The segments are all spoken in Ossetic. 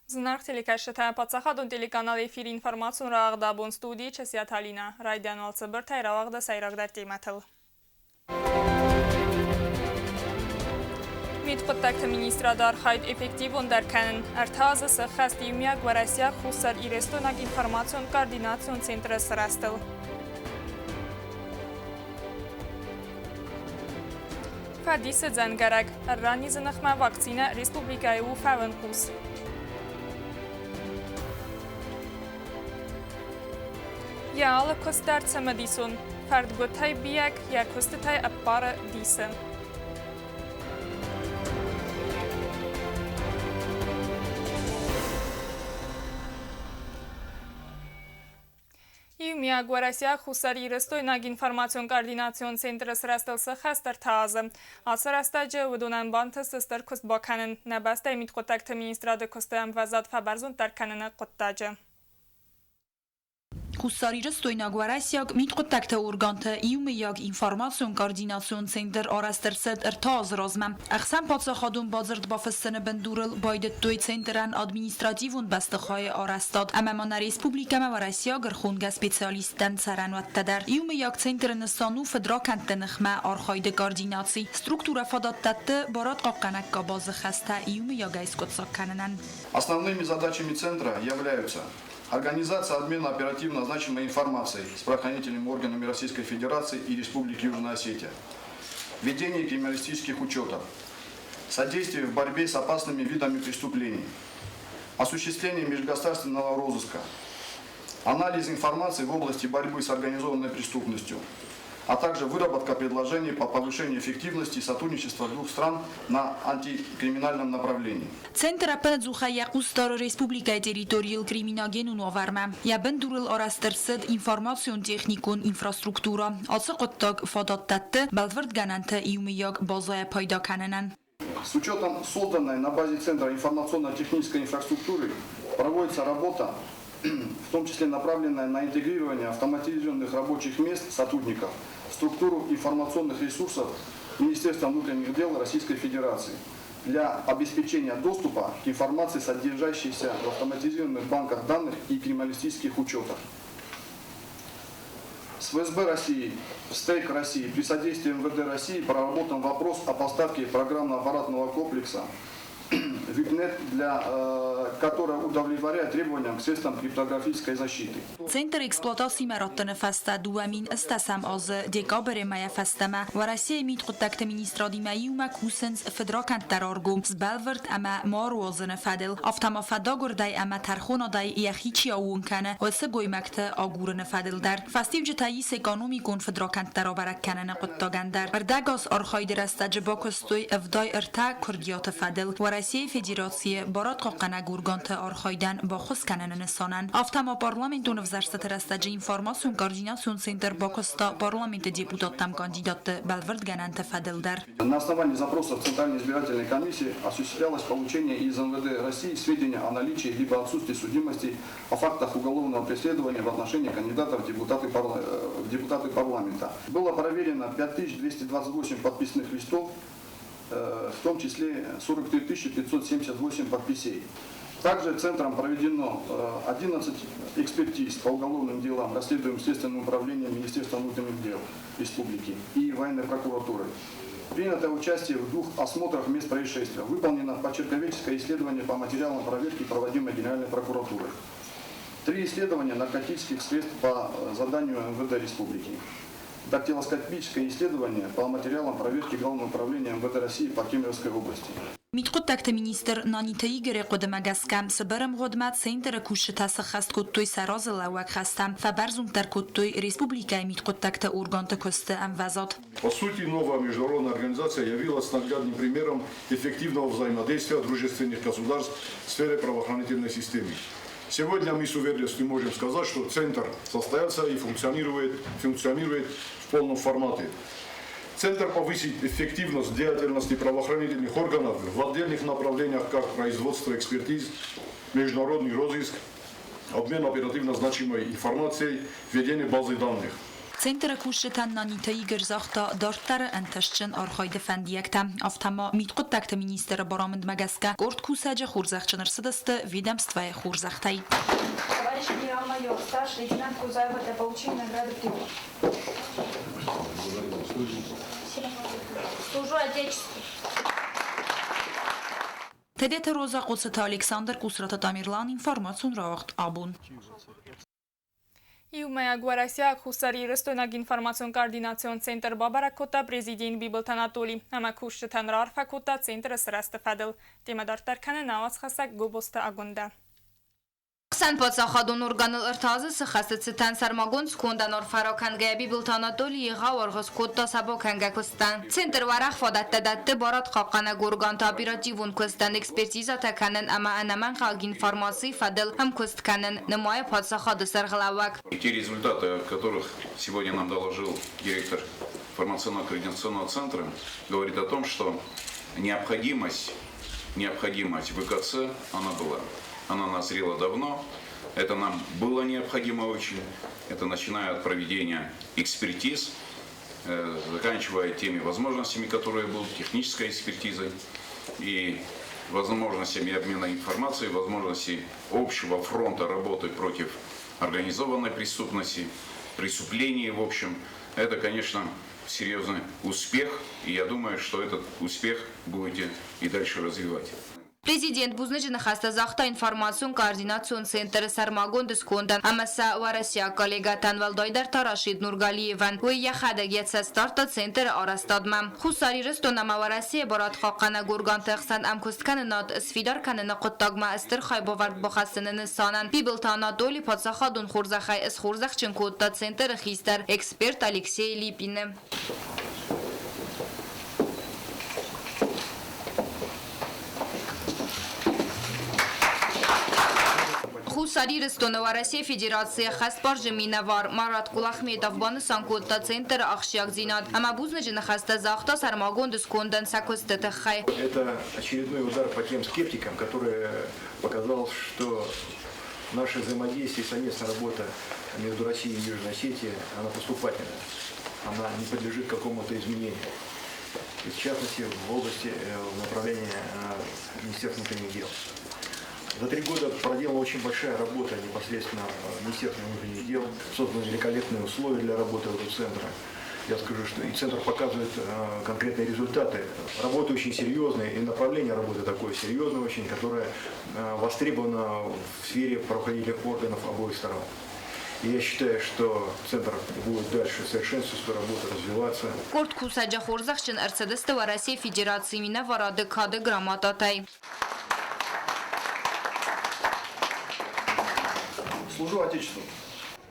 Зынаргъ телекӕсджытӕ, паддзахадон телеканал эфиры информацион рауагъды абон студийы Часиаты Алинӕ. Райдиан уал цыбыртӕй рауагъды сӕйрагдӕр темӕтыл. Мидхъуыддӕгты министрады архайд эффективондӕр кӕнын. Ӕртӕ азы сӕххӕст иумиаг уӕрӕсейаг-хуссар ирыстойнаг информацион-координацион центры сырӕзтыл. Фӕдисы дзӕнгӕрӕг. Ӕрранизы ныхмӕ вакцинӕ республикӕйы у фӕуынхъус. Йӕ алы куыст дӕр цымыдисон. Фӕрдгуытӕй бийӕг йӕ куыстытӕй ӕппары дисы. Иумиаг уӕрӕсейаг хуссарирыстойнаг информацион-координацион центры сырӕзтыл цы хӕстӕртӕ азы. Ацы рӕстӕджы уыдонӕн бантыст стыр куыст бакӕнын нӕ бӕстӕйы мидхъуыддӕгты министрады куысты ӕмвӕзад фӕбӕрзонддӕр кӕныны хъуыддаджы. Хуссарирыстойнаг-уӕрӕсейаг мидхъуыддӕгты органты иумӕйаг информацион-координацион центр арӕзт ӕрцыд ӕртӕ азы размӕ. Ӕхсӕнпаддзахадон бадзырд бафыссыны бындурыл байдыдтой центрӕн административон бӕстыхайы арӕзтад ӕмӕ ма нӕ республикӕмӕ уӕрӕсейаг ӕрхонгӕ специалисттӕн цӕрӕнуӕттӕ дӕр. Иумӕйаг центры нысан у фыдракӕндты ныхмӕ архайды координаци. Структурӕ фадат дӕтты барадхъахъхъӕнӕг къабазы хӕстӕ иумӕйагӕй скъуыддзаг кӕнынӕн. Основными задачами центра являются организация обмена оперативно значимой информацией с правоохранительными органами Российской Федерации и Республики Южная Осетия, ведение криминалистических учетов, содействие в борьбе с опасными видами преступлений, осуществление межгосударственного розыска, анализ информации в области борьбы с организованной преступностью, а также выработка предложений по повышению эффективности сотрудничества двух стран на антикриминальном направлении. Центр ӕппынӕдзухӕй йӕ хъус дары республикӕйы территорийыл криминогенон уавӕрмӕ. Йӕ бындурыл арӕзт ӕрцыд информацион-техникон инфраструктурӕ. Ацы хъуыддаг фадат дӕтты бӕлвырдгӕнӕнты иумӕйаг базӕйӕ пайда кӕнынӕн. С учетом созданной на базе Центра информационно-технической инфраструктуры проводится работа, в том числе направленная на интегрирование автоматизированных рабочих мест сотрудников в структуру информационных ресурсов Министерства внутренних дел Российской Федерации для обеспечения доступа к информации, содержащейся в автоматизированных банках данных и криминалистических учетах. С ФСБ России, СТЭК России при содействии МВД России проработан вопрос о поставке программно-аппаратного комплекса VIPNet, которая удовлетворяет требованиям к средствам криптографической защиты. Центр эксплуатацимӕ раттыны фӕстӕ 2008 азы декабры мӕйӕ фӕстӕмӕ Уӕрӕсейы мидхъуыддӕгты министрадимӕ иумӕ кусынц фыдракӕндтӕ раргом, сбӕлвырд ӕмӕ ма руадзыны фӕдыл, афтӕ ма фӕдагуырдӕй ӕмӕ тӕрхонадӕй йӕхи чи аууон кӕны, уыцы гоймӕгты агурыны фӕдыл дӕр. Фӕстиуджытӕ ис экономикон фыдракӕндтӕ рабӕрӕг кӕныны хъуыддагӕн дӕр. Ӕрдӕгаз архайды рӕстӕджы бакуыстой 73 куырдиаты фӕдыл Уӕрӕсейы Федерацийы барадхъахъхъӕнӕг органты архайдӕн баххуыс кӕныны нысанӕн. Афтӕ ма парламентон ӕвзӕрстыты рӕстӕджы информацион-координацион центр бакуыста парламенты депутаттӕм кандидатты бӕлвырдгӕнӕнты фӕдыл дӕр. На основании запросов Центральной избирательной комиссии осуществлялось получение из МВД России сведений о наличии либо отсутствии судимости о фактах уголовного преследования в отношении кандидатов в депутаты парламента. Было проверено 5228 подписных листов, в том числе 43 578 подписей. Также Центром проведено 11 экспертиз по уголовным делам, расследуемым Следственным управлением Министерства внутренних дел Республики и военной прокуратурой. Принято участие в двух осмотрах мест происшествия. Выполнено почерковедческое исследование по материалам проверки, проводимой Генеральной прокуратурой. Три исследования наркотических средств по заданию МВД Республики. Дактилоскопическое исследование по материалам проверки Главного управления МВД России по Кемеровской области. Мидхъуыддӕгты министр Наниты Игоры хъуыдымӕ гӕсгӕ, цыбыр ӕмгъуыдмӕ центры кусджытӕ сыххӕст кодтой сӕ разылӕууӕг хӕстӕ, фӕбӕрзонддӕр кодтой республикӕйы мидхъуыддӕгты органты куысты ӕмвӕзад. По сути, новая международная организация явилась наглядным примером эффективного взаимодействия дружественных государств в сфере правоохранительной системы. Сегодня мы с уверенностью можем сказать, что центр состоялся и функционирует в полном формате. Центр повысит эффективность деятельности правоохранительных органов в отдельных направлениях, как производство экспертиз, международный розыск, обмен оперативно значимой информацией, ведение базы данных. Центры кусджытӕн Наниты Игорь загъта дарддӕры ӕнтыстджын архайды фӕндиӕгтӕ. Афтӕ ма мидхъуыддӕгты министры барамындмӕ гӕсгӕ къорд кусӕджы хорзӕхджын ӕрцыдысты ведомствӕйы хорзӕхтӕй. Товарищ генерал-майор, старший лейтенант Кузаева для получения награды прибыл. Служу Отечеству. Тедеты Роза, Хъоцыты Александр, Къусраты Тамерлан, информацион рауагъд Абон. Иумӕйаг уӕрӕсейаг хуссарирыстойнаг информацион координацион центр бабӕрӕг кодта президент Бибылты Анатоли ӕмӕ кусджытӕн раарфӕ кодта центры сырӕзты фӕдыл. Темӕ дарддӕр кӕны нӕ уацхӕссӕг Гобозты Агуындӕ. Ӕхсӕнпаддзахадон органыл ӕртӕ азы цы хӕцы цытӕн сӕрмагонд скондӕн арфӕ ракӕнгӕйӕ Бибылты Анатоли егъау аргъ скодта сӕ бакӕнгӕ куыстӕн. Центр уӕрӕх фадӕттӕ дӕтты барадхъахъхъӕнӕг органты оперативон куыстӕн экспертизӕтӕ кӕнын ӕмӕ ӕнӕмӕнгхъӕуӕг информацийы фӕдыл ӕмкуыст кӕнын, нымайы паддзахады сӕргълӕууӕг. И те результаты, о которых сегодня нам доложил директор информационно-координационного центра, говорит о том, что необходимость в ИКЦ, она была. Она назрела давно, это нам было необходимо очень. Это начиная от проведения экспертиз, заканчивая теми возможностями, которые будут, технической экспертизой и возможностями обмена информацией, возможности общего фронта работы против организованной преступности, преступлений в общем. Это, конечно, серьезный успех, и я думаю, что этот успех будете и дальше развивать. Президент бузныджы ныхӕстӕ загъта информацион-координацион центры сӕрмагонд скондӕн ӕмӕ сӕ уӕрӕсейаг коллегӕтӕн, уӕлдайдӕр та Рашид Нургалиевӕн. Уый йӕхӕдӕг йӕ цӕст дардта центры арӕзтадмӕ. Хуссар Ирыстон ӕмӕ Уӕрӕсейы барадхъахъхъӕнӕг органты ӕхсӕн ӕмкуысткӕнынад сфидар кӕныны хъуыддагмӕ стыр хайбавӕрд бахӕссыны нысанӕн Бибылты Анатоли паддзахадон хорзӕхӕй схорзӕхджын кодта центры хистӕр эксперт Алексей Липины. Хуссар Ирыстоны Уӕрӕсейы Федерацийы ӕххӕстбарджын минӕвар Марат Кулахметов банысан кодта центры ахсджиагдзинад ӕмӕ бузныджы ныхӕстӕ загъта сӕрмагонд скондӕн сӕ куысты тыххӕй. Это очередной удар по тем скептикам, которые показал, что наше взаимодействие и совместная работа между Россией и Южной Осетией, она поступательная, она не подлежит какому-то изменению. И в частности, в области в направлении Министерства внутренних дел. За 3 года проделана очень большая работа непосредственно Министерства внутренних дел, созданы великолепные условия для работы этого центра. Я скажу, что и центр показывает конкретные результаты. Работа очень серьезная, и направление работы такое серьезное очень, которое востребовано в сфере правоохранительных органов обоих сторон. И я считаю, что центр будет дальше совершенствовать свою работу, развиваться. Къорд кусӕджы хорзӕхджын ӕрцыдысты Уӕрӕсейы Федерацийы минӕварады Кады грамотатӕй. Служу Отечеству.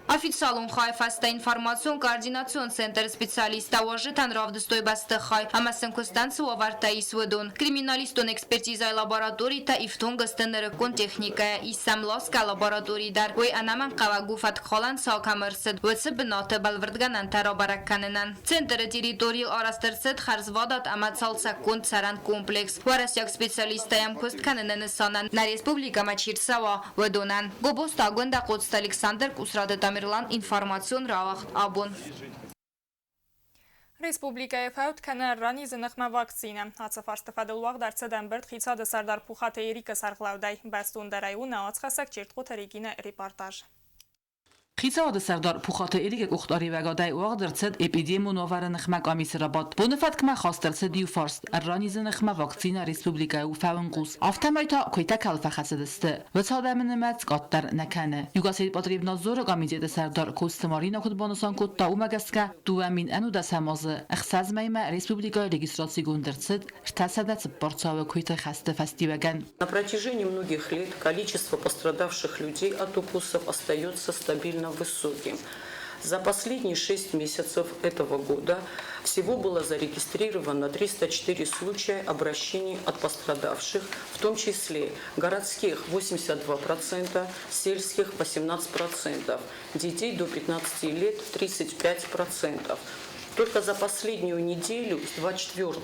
Официалон хайы фӕстӕ информацион-координацион центры специалисттӕ уазджытӕн равдыстой бӕстыхай ӕмӕ сын куыстӕн цы уавӕртӕ ис, уыдон. Криминалистон экспертизӕйы лабораторитӕ ифтонг сты нырыккон техникӕйӕ, ис сӕм ласгӕ лаборатори дӕр. Уый ӕнӕмӕнгхъӕуӕг у фӕткхалӕн цау кӕм ӕрцыд, уыцы бынаты бӕлвырдгӕнӕнтӕ рабӕрӕг кӕнынӕн. Центры территорийыл арӕзт ӕрцыд хӕрзвадат ӕмӕ цалцӕггонд цӕрӕн комплекс. Уӕрӕсейаг специалисттӕ йӕм куыст кӕныны нысанӕн нӕ республикӕмӕ чи рцӕуа, уыдонӕн. Гобозты Агуындӕ, Хъоцыты Александр, Къусраты Тамерлан, информацион рауагъд Абон. Республикӕйы фӕуд кӕны ӕрранизы ныхмӕ вакцинӕ. Ацы фарсты фӕдыл уагъд ӕрцыд ӕмбырд хицауады сӕрдар Пухаты Эрикы сӕргълӕудӕй. Бӕстондӕрӕй у нӕ уацхӕссӕг Чертхъоты Регинӕ репортаж. Хицауады сӕрдар Пухаты Эрикы къухдариуӕгадӕй уагъд ӕрцыд эпидемион уавӕры ныхмӕ къамисы рабадт. Боны фӕткмӕ хаст ӕрцыд иу фарст: ӕрранизы ныхмӕ вакцинӕ республикӕйы у фӕуынхъус. Афтӕмӕй та куыйтӕ кӕл фӕхӕцыдысты, уыцы адӕмы нымӕц къаддӕр нӕ кӕны. Югосетпотребнадзоры комитеты сӕрдар Коцты Марина куыд банысан кодта, уымӕ гӕсгӕ 2019 азы 6 мӕймӕ республикӕйы регистрацигонд ӕрцыд 304 цауы куыйты хӕсты фӕстиуӕгӕн. На протяжении многих лет количество пострадавших людей от укусов остается стабильно высоким. За последние 6 месяцев этого года всего было зарегистрировано 304 случая обращений от пострадавших, в том числе городских 82%, сельских 18%, детей до 15 лет 35%. Только за последнюю неделю, с 24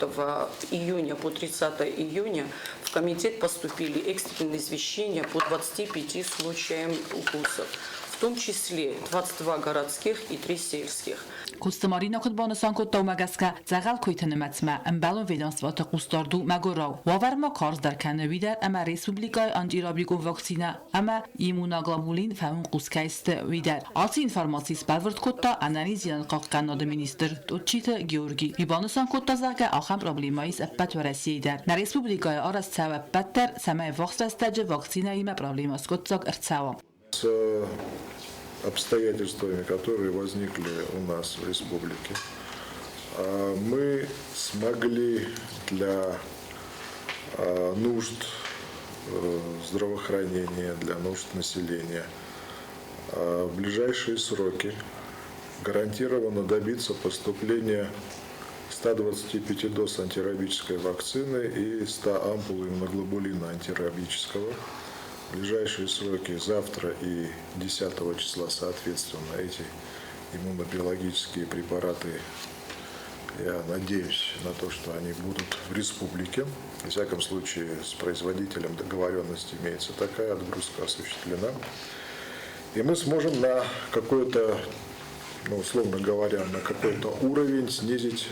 июня по 30 июня, в комитет поступили экстренные извещения по 25 случаям укусов. В в том числе 22 городских и 3 сельских. Коцты Маринӕ куыд банысан кодта, уымӕ гӕсгӕ дзӕгъӕл куыйты нымӕцмӕ ӕмбӕлон ведомствоты хъусдард у мӕгуырау. Уавӕр ма карздӕр кӕны уый дӕр, ӕмӕ республикӕйы антирабикон вакцинӕ ӕмӕ иммуноглобулин фӕуынхъус кӕй сты, уый дӕр. Ацы информаци сбӕлвырд кодта ӕнӕниздзинад хъахъхъӕнынады министр Тъотчиты Георгий. Уый банысан кодта, зӕгъгӕ, ахӕм проблемӕ ис ӕппӕт Уӕрӕсейы дӕр. Нӕ республикӕйы арӕзт цӕуы ӕппӕт дӕр, цӕмӕй ввахс рӕстӕджы вакцинӕимӕ проблемӕ скъуыддзаг ӕрцӕуа. С обстоятельствами, которые возникли у нас в республике, мы смогли для нужд здравоохранения, для нужд населения в ближайшие сроки гарантированно добиться поступления 125 доз антирабической вакцины и 100 ампул иммуноглобулина антирабического. В ближайшие сроки, завтра и 10 числа, соответственно, эти иммунобиологические препараты, я надеюсь на то, что они будут в республике. Во всяком случае, с производителем договоренность имеется такая, отгрузка осуществлена. И мы сможем на какой-то, ну, условно говоря, на какой-то уровень снизить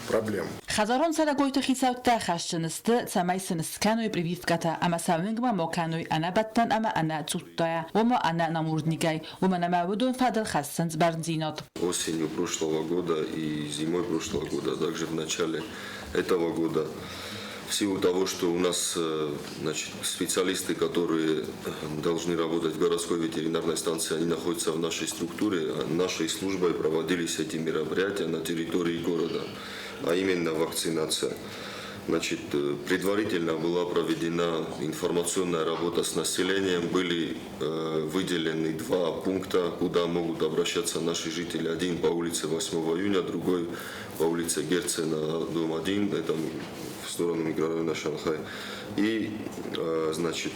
проблем. Хӕдзарон цӕрӕгойты хицӕуттӕ хӕсджын сты, цӕмӕй сын скӕной прививкӕтӕ ӕмӕ сӕ уынгмӕ ма кӕной ӕнӕ бӕттӕн ӕмӕ ӕнӕ цъуттайӕ, ома ӕнӕ намордникӕй, уымӕн ӕмӕ уыдон фӕдыл хӕссынц бӕрндзинад. Осенью прошлого года и зимой прошлого года, а также в начале этого года, в силу того, что у нас, значит, специалисты, которые должны работать в городской ветеринарной станции, они находятся в нашей структуре, нашей службой проводились эти мероприятия на территории города, а именно вакцинация. Значит, предварительно была проведена информационная работа с населением, были выделены два пункта, куда могут обращаться наши жители. Один по улице 8 июня, другой по улице Герцена, дом 1, это в сторону микрорайона Шанхай. И, значит,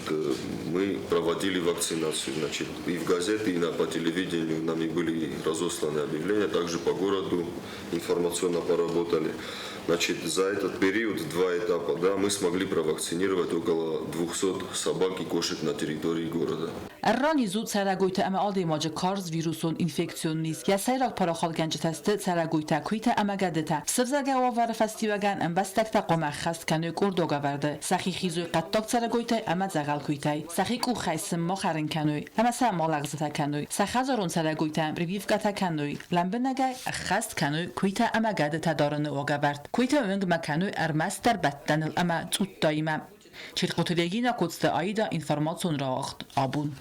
мы проводили вакцинацию. Значит, и в газеты, и по телевидению нами были разосланы объявления, также по городу информационно поработали. Значит, за этот период, два этапа, да, мы смогли провакцинировать около 200 собак и кошек на территории города. Ӕрраниз у цӕрӕгойтӕ ӕмӕ адӕймаджы карз вирусон инфекцион низ. Йӕ сӕйраг парахатгӕнджытӕ сты цӕрӕгойтӕ, куыйтӕ ӕмӕ гӕдытӕ. Сывзаргӕ уавӕры фӕстиуӕгӕн ӕмбӕстӕгтӕ хъуамӕ ӕххӕст кӕной къорд уагӕвӕрды, сӕхи хизой хъӕддаг цӕрӕгойтӕй ӕмӕ дзӕгъӕл куыйтӕй, сӕхи къухӕй сын ма хӕрын кӕной ӕмӕ сӕ ма лӕгъзытӕ кӕной, сӕ хӕдзарон цӕрӕгойтӕн прививкӕтӕ кӕной, лӕмбынӕгӕй ӕххӕст кӕной куыйтӕ ӕмӕ гӕдытӕ дарыны уагӕвӕрд, куыйтӕ уынгмӕ кӕной ӕрмӕстдӕр бӕттӕныл ӕмӕ цъуттаимӕ. Чертхъоты Регина, Коцты Аида, информацион рауагъд Абон.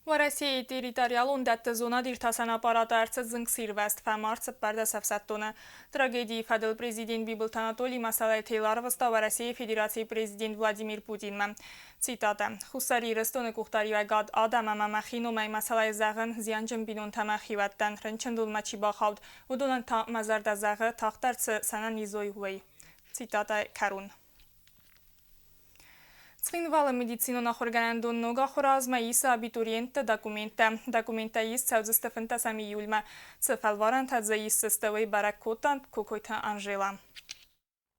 Уӕрӕсейы территориалон дӕтты зонад-иртасӕн аппараты ӕрцыд зынгсирвӕзт, фӕмард 14 ӕфсӕддоны. Трагедийы фӕдыл президент Бибылты Анатолий мӕсӕлӕй тел арвыста Уӕрӕсейы Федерацийы президент Владимир Путинмӕ. Цитатӕ: Хуссар Ирыстоны къухдариуӕгад адӕм ӕмӕ мӕхи номӕй мӕсӕлӕй зӕгъын зианджын бинонтӕ ӕмӕ хиуӕттӕн, рынчындонмӕ чи бахауд, уыдонӕн та мӕ зӕрдӕ зӕгъы, тагъддӕр цы сӕнӕниз уой, уый. Цитатӕ кӕрон. Цхинвалы медицинон ахуыргӕнӕндон ног ахуыры азмӕ исы абитуриентты документтӕ. Документтӕ ист цӕудзысты 15 июльмӕ. Цы фӕлварӕнтӕ дзы исдзысты, уый бӕрӕг кодта Кокойты Анжела.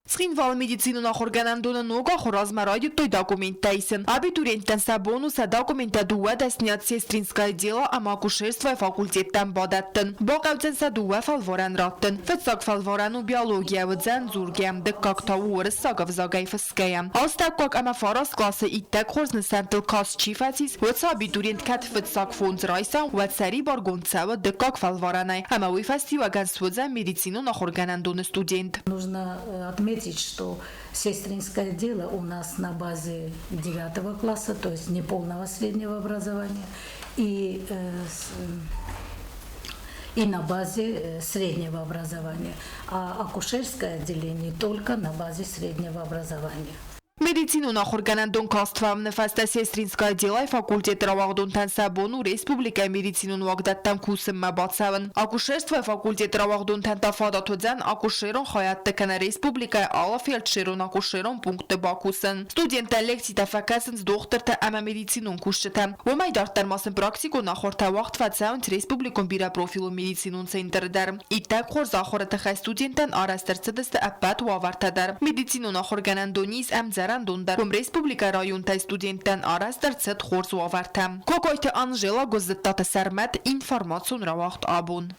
Цхинвалы медицинон ахуыргӕнӕндоны ног ахуыры азмӕ райдыдтой документтӕ исын. Абитуриенттӕн сӕ бон у сӕ документтӕ дыууӕ дӕсныйад сестринское дело ӕмӕ акушерствойы факультеттӕм бадӕттын. Бахъӕудзӕн сӕ дыууӕ фӕлварӕн раттын. Фыццаг фӕлварӕн у биологийӕ, уыдзӕн дзургӕ, дыккаг та у уырыссаг ӕвзагӕй фысгӕйӕ. Астӕуккаг ӕмӕ фараст къласы иттӕг хорз нысӕнттыл каст чи фӕцис, уыцы абитуриент кӕд фыццаг фондз райса, уӕд сӕрибаргонд цӕуы дыккаг фӕлварӕнӕй ӕмӕ уый фӕстиуӕгӕн суыдзӕн медицинон ахуыргӕнӕндоны студент. Нужно отметить, что сестринское дело у нас на базе 9 класса, то есть неполного среднего образования, и на базе среднего образования, а акушерское отделение только на базе среднего образования. Медицинон ахуыргӕнӕндон каст фӕуыны фӕстӕ сестринское делойы факультеты рауагъдонтӕн сӕ бон у республикӕйы медицинон уагдӕттӕм кусынмӕ бацӕуын. Акушерствойы факультеты рауагъдонтӕн та фадат уыдзӕн акушерон хайадты кӕнӕ республикӕйы алы фельдшерон-акушерон пунктты бакусын. Студенттӕ лекцитӕ фӕкӕсынц дохтыртӕ ӕмӕ медицинон кусджытӕ. Уымӕй дарддӕр ма сын практикон ахуыртӕ уагъд фӕцӕуынц республикон бирӕпрофилон медицинон центры дӕр. Иттӕг хорз ахуыры тыххӕй студенттӕн арӕзт ӕрцыдысты ӕппӕт уавӕртӕ дӕр. Медицинон ахуыргӕнӕндон ис ӕмдзӕрӕн. ахуыргӕнӕндон дӕр. Уым республикӕйы районтӕй студенттӕн арӕзт ӕрцыд хорз уавӕртӕ. Кокойты Анжела, Гуыззыдтаты Сӕрмӕт, информацион рауагъд абон.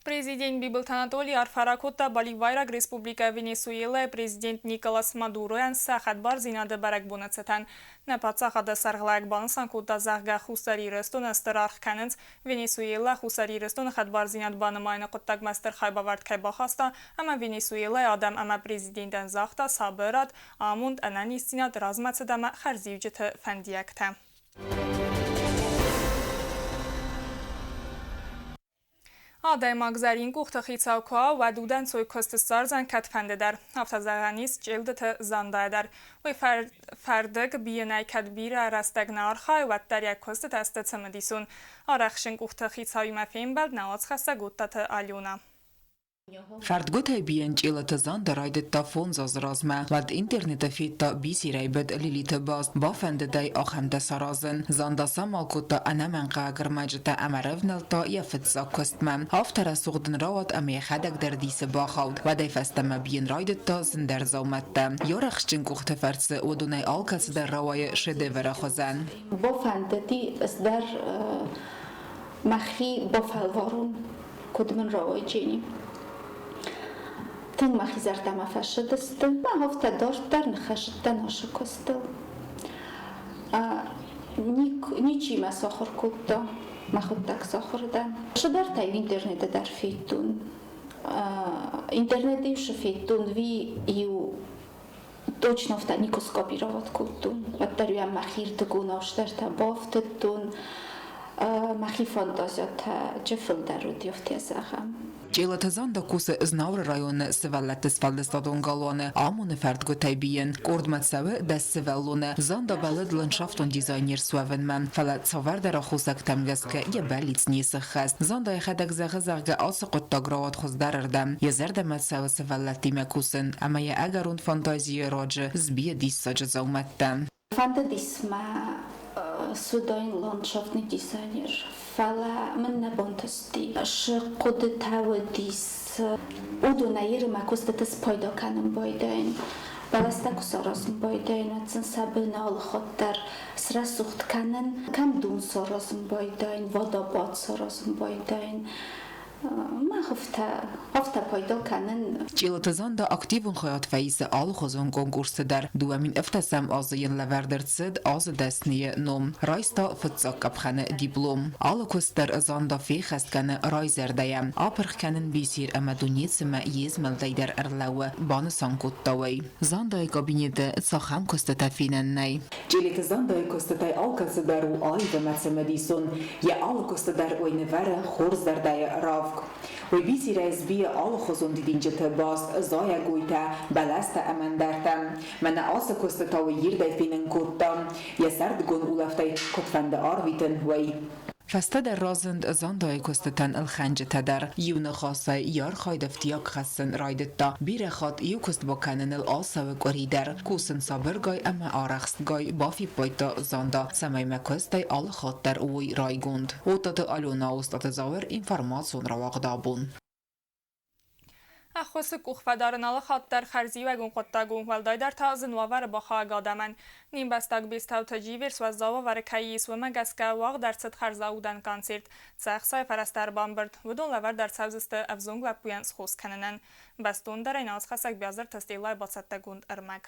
Президент Бибылты Анатолий арфӕ ракодта Боливайраг Республикӕ Венесуэлӕйы президент Николас Мадуройӕн сӕ хӕдбардзинады бӕрӕгбоны цытӕн. Нӕ паддзахады сӕргълӕууӕг банысан кодта, зӕгъгӕ, Хуссар Ирыстоны стыр аргъ кӕнынц, Венесуэлӕ Хуссар Ирыстоны хӕдбардзинад банымайыны хъуыддагмӕ стыр хайбавӕрд кӕй бахаста, ӕмӕ Венесуэлӕйы адӕм ӕмӕ президентӕн загъта сабырад, амонд, ӕнӕниздзинад, размӕцыд ӕмӕ хӕрзиуджыты фӕндиӕгтӕ. Адӕймаг зӕрин къухты хицау куы уа, уӕд удӕнцой куыст ссардзӕн кӕдфӕнды дӕр. Афтӕ зӕгъӕн ис Чъелдыты Зандайӕ дӕр. Уый фӕрдыг бийынӕй кӕд бирӕ рӕстӕг нӕ архайы, уӕддӕр йӕ куыстытӕ сты цымыдисон. Арӕхстджын къухты хицауимӕ фембӕлд нӕ уацхӕссӕг Оттаты Алена. Фӕрдгуытӕй бийӕн Чъелаты Занда райдыдта фондз азы размӕ. Уӕд интернеты федта бисерӕй быд лилиты баст, бафӕндыд ӕй ахӕмтӕ саразын. Занда самал кодта ӕнӕмӕнгхъӕуӕг ӕрмӕджытӕ ӕмӕ рӕвнӕлдта йӕ фыццаг куыстмӕ. Афтӕ рӕсугъд ын рауад ӕмӕ йӕхӕдӕг дӕр дисы бахауд. Уӕдӕй фӕстӕмӕ бийын райдыдта зындӕр дзаумӕттӕ. Йӕ арӕхстджын къухты фӕрцы уыдонӕй алкӕцыдӕр рауайы шедевры хуызӕн. Бафӕндыди ӕз дӕр мӕхи бафӕлварон, куыд мын рауайджени. Тынг мӕхи зӕрдӕмӕ фӕцыдысты. Мӕ афтӕ дарддӕр ныххӕссыдтӕн ацы куыстыл. Ничи мӕ сахуыр кодта, мӕхуыдтӕг сахуыр дӕн. Цыдӕртӕ интернеты дӕр федтон. Интернеты-иу цы федтон, уый-иу точно афтӕ никуы скопировать кодтон. Уӕддӕр-иу ӕм мӕхирдыгонау стӕртӕ бафтыдтон. Мӕхи фантазиатӕ джы фылдӕр уыди, афтӕ зӕгъӕм. Чъелаты Занда кусы Знауыры районы сывӕллӕтты сфӕлдыстадон галуаны амоны фӕрдгуытӕй бийын. Къордмӕ цӕуы 10 сывӕллоны. Занда бӕллыд ландшафтон дизайнер суӕвынмӕ, фӕлӕ цавӕрдӕр аххосӕгтӕм гӕсгӕ йӕ бӕллиц не сыххӕст. Занда йӕхӕдӕг зӕгъы, зӕгъгӕ, ацы хъуыддаг рауад хуыздӕрырдӕм. Йӕ зӕрдӕмӕ цӕуы сывӕллӕттимӕ кусын, ӕмӕ йӕ ӕгӕрон фантазийы раджы сбийы диссаджы дзаумӕттӕ. Фӕндыдис мӕ суыдаин ландшафтный дизайнер, фӕлӕ мын нӕ бантысти. Цы хъуыдытӕ уыдис, уыдонӕй Иры мӕ куыстыты спайда кӕнын байдайын. Бӕлӕстӕ куы саразын байдайын, уӕд сын сӕ быны алыхатт дӕр срӕсугъд кӕнын. Кӕм дон саразын байдайын, водопад саразын байдайын. Мах афтӕ пайда кӕнын. Чъилаты Занда активон хайад фӕисы алыхуызон конкурсты дӕр. 2007 азы йын лӕвӕрд ӕрцыд азы дӕсныйы ном. Райста фыццаг къӕпхӕны диплом. Алы куыст дӕр Занда феххӕст кӕны райзӕрдӕйӕ. Апырх кӕнын бисер ӕмӕ дунецимӕ йе змӕлдӕй дӕр ӕрлӕууы, банысан кодта уый. Зандайы кабинеты цахӕм куыстытӕ фенӕн нӕй. Чъилеты Зандайы куыстытӕй алкӕцы дӕр у аив ӕмӕ цымыдисон. Йӕ алы куысты дӕр уый нывӕры хорз зӕрдӕйы равг. Уый бисерӕй сбийы алыхуызон дидинджыты баст, зайӕгойтӕ, бӕлӕстӕ ӕмӕ ӕндӕртӕ. Мӕнӕ ацы куысты та уый ирдӕй фенын кодта, йӕ сӕрдыгон улӕфтӕй куыдфӕнды арвитын, уый. Фӕстӕдӕр разынд Зандайы куыстытӕн ӕлхӕнджытӕ дӕр. Иу ныхасӕй, йӕ архайд ӕфтиаг хӕссын райдыдта. Бирӕ хатт иу куыст бакӕныныл ацӕуы къуыри дӕр. Кусын сабыргай ӕмӕ арӕхстгай, бафиппайдта Занда, цӕмӕй мӕ куыстӕй алы хатт дӕр уой райгонд. Оттаты Алена, Остъаты Зауыр, информацион рауагъд абон. Ӕххуысы къух фӕдарын алы хатт дӕр хӕрзиуӕгон хъуыддаг у, уӕлдайдӕр та зын уавӕры бахауӕг адӕмӕн. Не мбӕстаг Бестауты Дживерс уӕззау уавӕры кӕй ис, уымӕ гӕсгӕ уагъд ӕрцыд хӕрзаудӕн концерт. Цы ӕхцайы фӕрӕзтӕ ӕрбамбырд, уыдон лӕвӕрд ӕрцӕудзысты ӕвзонг лӕппуйӕн схос кӕнынӕн. Бӕстондӕрӕй налцхӕссӕг Биазырты Стеллайы бацӕттӕгонд ӕрмӕг.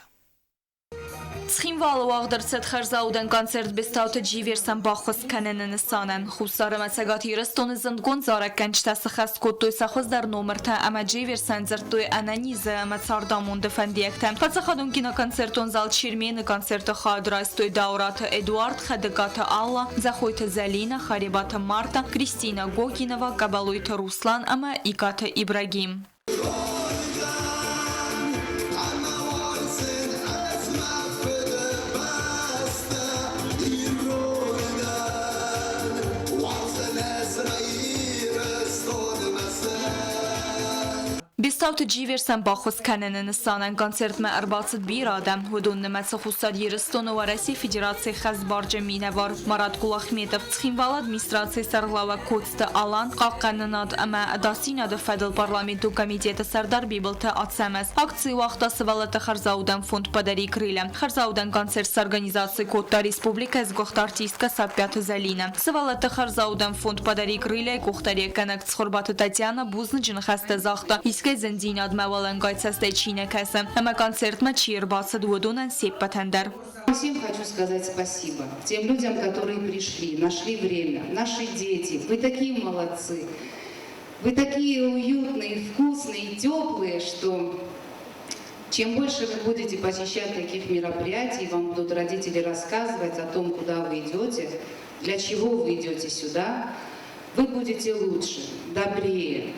Цхинвалы уагъд ӕрцыд хӕрзаудӕн концерт Бестауты Дживерсӕн баххуыс кӕныны нысанӕн. Хуссар ӕмӕ Цӕгат Ирыстоны зындгонд зарӕггӕнджытӕ сыххӕст кодтой сӕ хуыздӕр номыртӕ ӕмӕ Дживерсӕн дзырдтой ӕнӕнизы ӕмӕ цардамонды фӕндиӕгтӕ. Паддзахадон киноконцертон зал Чермен-ы концерты хайад райстой Дауыраты Эдуард, Хӕдыгаты Алла, Дзӕхойты Зӕлинӕ, Харебаты Марта, Кристина Гогинова, Габалойты Руслан ӕмӕ Икъаты Ибрагим. Бестауты Дживерсӕн баххуыс кӕныны нысанӕн концертмӕ ӕрбацыд бирӕ адӕм. Уыдон нымӕцы Хуссар Ирыстоны Уӕрӕсейы Федерацийы хӕсбарджын минӕвар Марат Кулахметов, Цхинвалы администрацийы сӕргълӕууӕг Коцты Алан, хъахъхъӕнынад ӕмӕ ӕдасдзинады фӕдыл парламентон комитеты сӕрдар Бибылты Ацӕмӕз. Акци уагъта сывӕллӕтты хӕрзаудӕн фонд «Подари крылья». Хӕрзаудӕн концерт сорганизаци кодта республикӕйы сгуыхт артисткӕ Саппиаты Зӕлинӕ. Сывӕллӕтты хӕрзаудӕн фонд «Подари крылья»-йы къухдариуӕггӕнӕг Цхуырбаты Татьяна бузныджы ныхӕстӕ загъта, искӕй зындзинадмӕ уӕлӕнгай цӕстӕй чи нӕ кӕсы ӕмӕ концертмӕ чи ӕрбацыд, уыдонӕн се ппӕтӕн дӕр. Всем хочу сказать спасибо. Тем людям, которые пришли, нашли время, наши дети. Вы такие молодцы. Вы такие уютные, вкусные, теплые, что чем больше вы будете посещать таких мероприятий, вам будут родители рассказывать о том, куда вы идете, для чего вы идете сюда, вы будете лучше, добрее,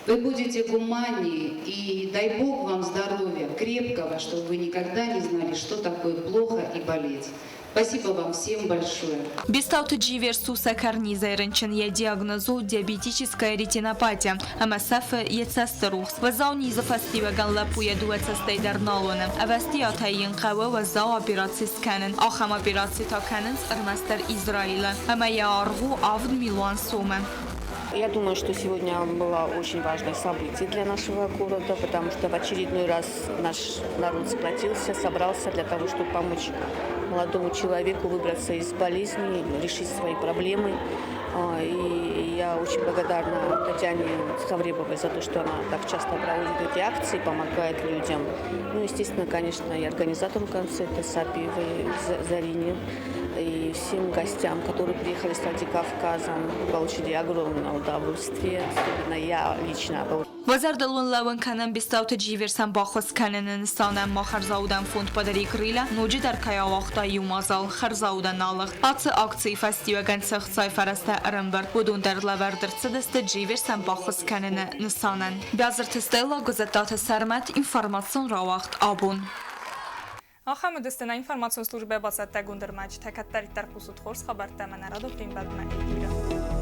вы будете гуманнее, и дай Бог вам здоровья, крепкого, чтобы вы никогда не знали, что такое плохо и болеть. Спасибо вам всем большое. Бестауты Дживер у сӕкӕрнизӕй рынчын, йӕ диагноз у диабетическая ретинопатия ӕмӕ сӕфы йӕ цӕсты рухс. Уӕззау низы фӕстиуӕгӕн лӕппу йӕ дыууӕ цӕстӕй дӕр нал уыны. Ӕвӕстиатӕй йын хъӕуы уӕззау операци скӕнын. Ахӕм операци та кӕнынц ӕрмӕстдӕр Израилы ӕмӕ йӕ аргъ у авд милуан сомы. Я думаю, что сегодня было очень важное событие для нашего города, потому что в очередной раз наш народ сплотился, собрался для того, чтобы помочь молодому человеку выбраться из болезни, решить свои проблемы. И я очень благодарна Татьяне Цховребовой за то, что она так часто проводит эти акции, помогает людям. Ну, естественно, конечно, и организатору концерта Сапиевой Зарине, и всем гостям, которые приехали с Владикавказа. Мы получили огромное удовольствие, особенно я лично. Уӕ зӕрдыл уын лӕууын кӕнӕм Бестауты Дживерсӕн баххуыс кӕныны нысанӕн ма хӕрзаудӕн фонд «Подари крылья» ноджыдӕр кӕй ауагъта иу мадзал хӕрзаудӕн алыгъд. Ацы акцийы фӕстиуӕгӕн цы ӕхцайы фӕрӕзтӕ ӕрӕмбырд, уыдон дӕр лӕвӕрд ӕрцыдысты Дживерсӕн баххуыс кӕныны нысанӕн. Биазырты Стелла, Гуызӕттаты Сӕрмӕт, информацион рауагъд «Абон». Ахӕм уыдысты нӕ информацион службӕ бацӕттӕгонд ӕрмӕджытӕ. Кӕддӕриддӕр хъусут хорз хабӕрттӕ ӕмӕ нӕ радон фембӕлдмӕ эфиры.